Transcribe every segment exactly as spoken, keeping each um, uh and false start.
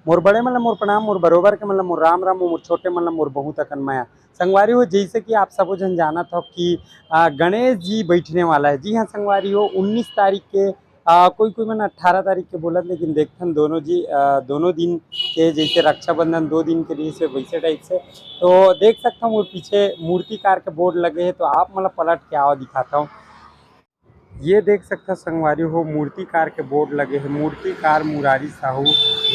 मोर बड़े मन ला मोर प्रणाम, मोर बरोबर के मन ला मोर राम राम, मोर छोटे मन ला मोर बहुत अकन मया। संगवारी हो, जैसे कि आप सबो झन जानत हो कि, आ, गणेश जी बैठने वाला है। जी हाँ संगवारी हो, उन्नीस तारीख के, आ, कोई कोई मन अट्ठारह तारीख के बोलत, लेकिन देखथन दोनों जी, आ, दोनों दिन के, जैसे रक्षाबंधन दो दिन के रहिस हे, वैसे टाइप से। तो देख सकथव मोर पीछे मूर्तिकार के बोर्ड लगे हे, तो आप मन ला पलट के आवा दिखाथव। ये देख सकथव संगवारी हो, मूर्तिकार के बोर्ड लगे हे, मूर्तिकार मुरारी साहू,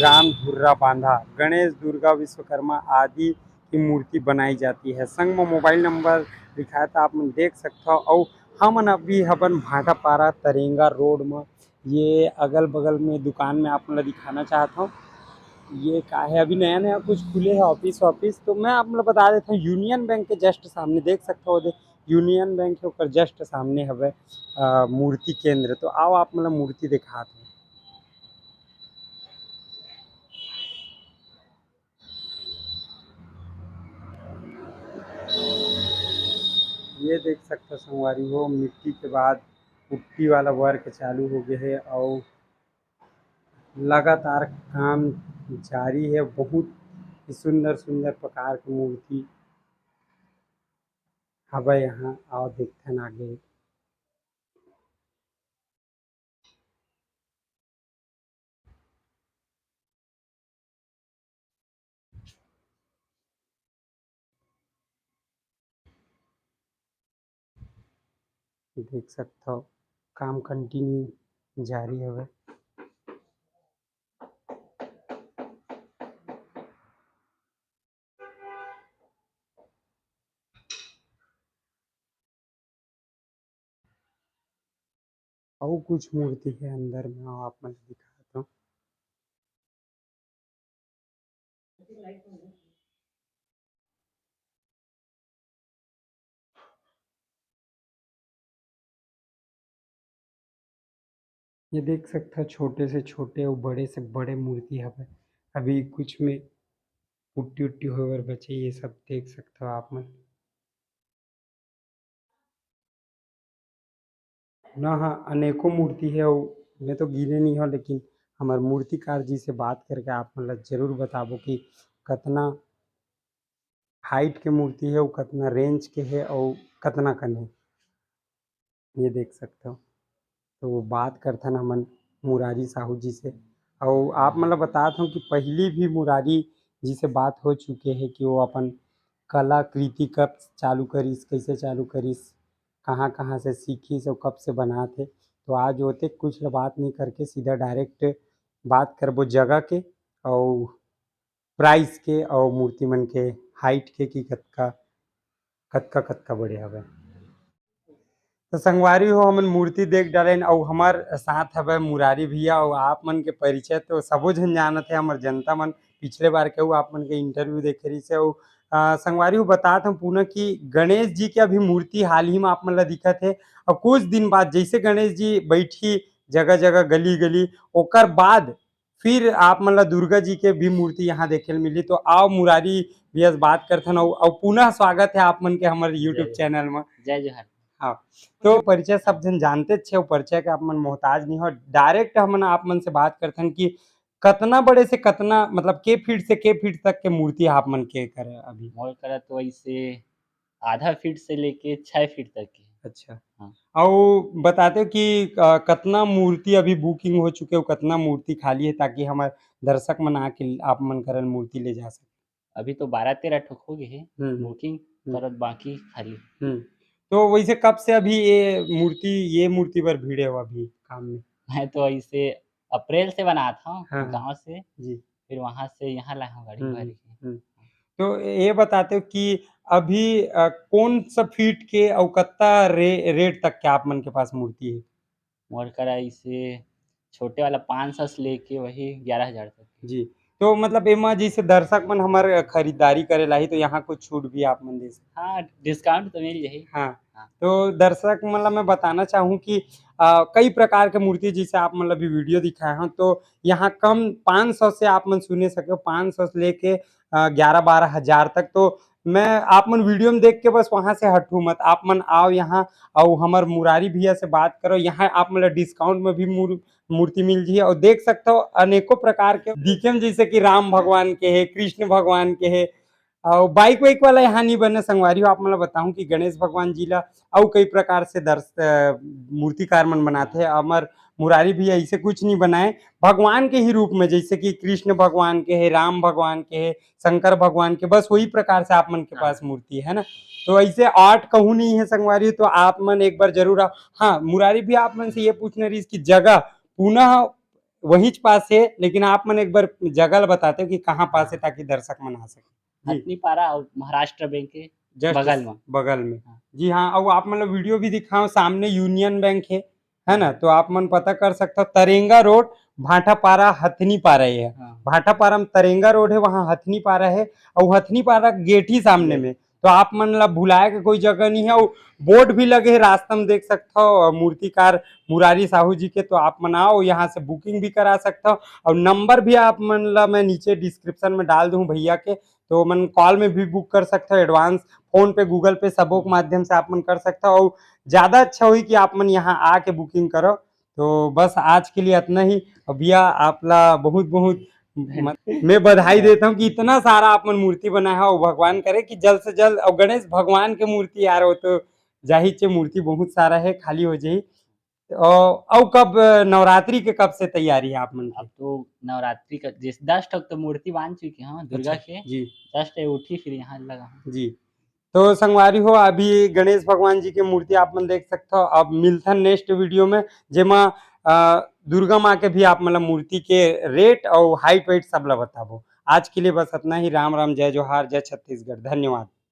राम धुर्रा बांधा, गणेश, दुर्गा, विश्वकर्मा आदि की मूर्ति बनाई जाती है। संग म मोबाइल नंबर लिखाए, त आप मन देख सकथव। अउ हमन अभी हबन भाटापारा तरेंगा रोड म। ये अगल बगल में दुकान में आप मन ला दिखाना चाहत हव। ये का है, अभी नया नया कुछ खुले है ऑफिस ऑफिस, तो मैं आप मन ला बता देता हूँ, यूनियन बैंक के जस्ट सामने देख सकथव, ओदे यूनियन बैंक है, ओकर जस्ट सामने हवे, अ, मूर्ति केंद्र। तो आओ आप मन ला मूर्ति दिखात हूँ। ये देख सकथव संगवारी हो, मिट्टी के बाद पुट्टी वाला वर्क चालू हो गए हे अउ लगातार काम जारी हे। बहुत ही सुंदर सुंदर प्रकार के मूर्ति हवय यहाँ। आओ देखथन आगे। देख सकथव, काम कंटिन्यू जारी हवय। अउ कुछ मूर्ति हे अंदर में, अउ आप मन ल दिखात हव। ये देख सकथव, छोटे से छोटे अउ बड़े से बड़े मूर्ति हवय। अभी कुछ में पुट्टी उट्टी होय बर बचे, ये सब देख सकथव आप मन। ना, हाँ, अनेकों मूर्ति हे, अउ मैं तो गिने नहीं हव, लेकिन हमर मूर्तिकार जी से बात करके आप मन ला जरूर बताबो कि कतना हाइट के मूर्ति हे, अउ कतना रेंज के हे, अउ कतना कन हे। ये देख सकथव। तो बात करथन हमन मुरारी साहू जी से। अउ आप मन ल बतात हव कि पहिली भी मुरारी जी से बात हो चुके हे कि वो अपन कलाकृति कब चालू करिस, कइसे चालू करिस, कहाँ-कहाँ से सीखिस अउ कब से बनात हे। तो आज ओतेक कुछ ल बात नइ करके सीधा डायरेक्ट बात करबो जगह के अउ प्राइस के अउ मूर्ति मन के हाइट के कि कतका, कतका, कतका बड़े हवय। तो संगवारी हो, हमन मूर्ति देख डालेन अउ हमर साथ हवय मुरारी भैया अउ आप मन के परिचय तो सबो झन जानत हे, हमर जनता मन। पिछले बार के अउ आप मन के इंटरव्यू देखे रहिस हे अउ, अ, संगवारी हो, बतात हव पुनः कि गणेश जी के अभी मूर्ति हाल ही में आप मन ला दिखत हे अउ कुछ दिन बाद जैसे गणेश जी बैठी जगह-जगह, गली-गली, ओकर बाद फिर आप मन ला दुर्गा जी के भी मूर्ति यहाँ देखे ल मिली। तो आओ मुरारी भैया से बात करथन अउ, अउ पुनः स्वागत है आप मन के हमर YouTube जय। चैनल में। जय जोहार। हाँ, तो परिचय सब झन जानते छे, वो परिचय के आप मन मोहताज नहीं हो। डायरेक्ट हमन आप मन से बात करथन कि कतना बड़े से कतना, मतलब के फीट से के फीट तक के मूर्ति आप मन के करे अभी? मोर करा तो ऐसे आधा फीट से लेके छह फीट तक के। अच्छा। हाँ। अउ बताते हो कि, अ, कतना मूर्ति अभी बुकिंग हो चुके हो, कतना मूर्ति खाली है, ताकि हमर दर्शक मन आके आप मन करन मूर्ति ले जा सके? अभी तो बारह तेरह ठोक हो गए है हम्म, हम्म। बुकिंग, हम्म। पर बाकी खाली। हम्म। तो वैसे कब से अभी ये मूर्ति, ये मूर्ति पर भिड़े हो अभी काम में? मैं तो ऐसे अप्रैल से बनात हव हाँ, हाँ। गाँव से, जी। फिर वहाँ से यहाँ लाए हव गाड़ी हम्म, भर के। हम्म। तो ये बताते हो कि अभी, अ, कौन सा फीट के अउ कत्ता रे-, रेट तक के आप मन के पास मूर्ति है? मोर करा इसे छोटे वाला पाँच सौ से लेके वही ग्यारह हजार तक के। जी, तो मतलब एमा जैसे दर्शक मन हमर खरीदारी करे लाही तो यहाँ कुछ छूट भी आप मन दे सकते? हाँ, डिस्काउंट तो मिल जाही। हाँ, तो दर्शक मन ला मैं बताना चाहूँ कि अ, कई प्रकार के मूर्ति, जैसे आप मन ला भी वीडियो दिखाए हन, तो यहाँ कम पाँच सौ से आप मन सुने सके हो, पाँच सौ से लेके अ, ग्यारह बारह हजार तक। तो मैं, आप मन वीडियो में देख के बस वहाँ से हटू मत, आप मन आओ यहाँ, अउ हमर मुरारी भैया से बात करो, यहाँ आप मन ला डिस्काउंट में भी मूर-, मूर्ति मिल जही। अउ देख सकथो अनेकों प्रकार के दिखे में, जैसे कि राम भगवान के हे, कृष्ण भगवान के हे, अउ बाइक वाइक वाला यहाँ नहीं बने संगवारी हो। आप मन ला बताऊं कि गणेश भगवान जी ला अउ कई प्रकार से दर्श-, अ, मूर्तिकार मन बनाथे। हमर मुरारी भी ऐसे कुछ नहीं बनाए, भगवान के ही रूप में, जैसे कि कृष्ण भगवान के हे, राम भगवान के हे, शंकर भगवान के, बस वही प्रकार से आप मन के हाँ। पास मूर्ति है ना। तो ऐसे आर्ट कहूँ नहीं है संगवारी हो, तो आप मन एक बार जरूर आओ। हाँ, मुरारी भी आप मन से ये पूछना रहीस कि जगह पुनः वहीच पास है, लेकिन आप मन एक बार जगह ला बताते हो कि कहाँ पास है, ताकि दर्शक मन आ सके। जी। हथनीपारा और महाराष्ट्र बैंक के just बगल में। बगल में। हाँ। जी हाँ, अउ आप मन ला वीडियो भी दिखाओ, सामने यूनियन बैंक है, है ना? तो आप मन पता कर सकते हो, तरेंगा रोड, भाटापारा, हथनीपारा ये है। हाँ। भाटापारा में तरेंगा रोड है, वहाँ हथनीपारा है, अउ हथनीपारा गेट ही सामने में। तो आप मन ला भुलाए के कोई जगह नहीं है, अउ बोर्ड भी लगे है रास्ता में, देख सकते हो, अ, मूर्तिकार मुरारी साहू जी के। तो आप मन आओ, यहाँ से बुकिंग भी करा सकते हो, और नंबर भी आप मन ला मैं नीचे डिस्क्रिप्शन में डाल दूँ भैया के, तो मन कॉल में भी बुक कर सकते हो, एडवांस फोन पे, गूगल पे, सबो के माध्यम से आप मन कर सकते हो। और ज्यादा अच्छा होही कि आप मन यहाँ आके बुकिंग करो। तो बस आज के लिए इतना ही। और भैया, आप ला बहुत बहुत म-, मैं बधाई देता हूँ कि इतना सारा आप मन मूर्ति बनाए हो। भगवान करे कि जल्द से जल्द, और गणेश भगवान के मूर्ति यार, वो तो जाहिर चे मूर्ति बहुत सारा है, खाली हो जाही। और, और कब, नवरात्रि के कब से तैयारी है आप मन के? अब तो नवरात्रि का जिस दस ठक तो मूर्ति बांध चुके हैं दुर्गा अच्छा, के। जी। दस ठे उठी फिर यहाँ लगा हूँ। जी। तो संगवारी हो, अभी गणेश भगवान जी के मूर्ति आप मन देख सकते हो। अब मिलथन नेक्स्ट वीडियो में, जेमा, अ, दुर्गा माँ के भी आप मन ला मूर्ति के रेट और हाइट वाइट सब ला बताबो। आज के लिए बस इतना ही। राम राम, जय जोहार, जय छत्तीसगढ़, धन्यवाद।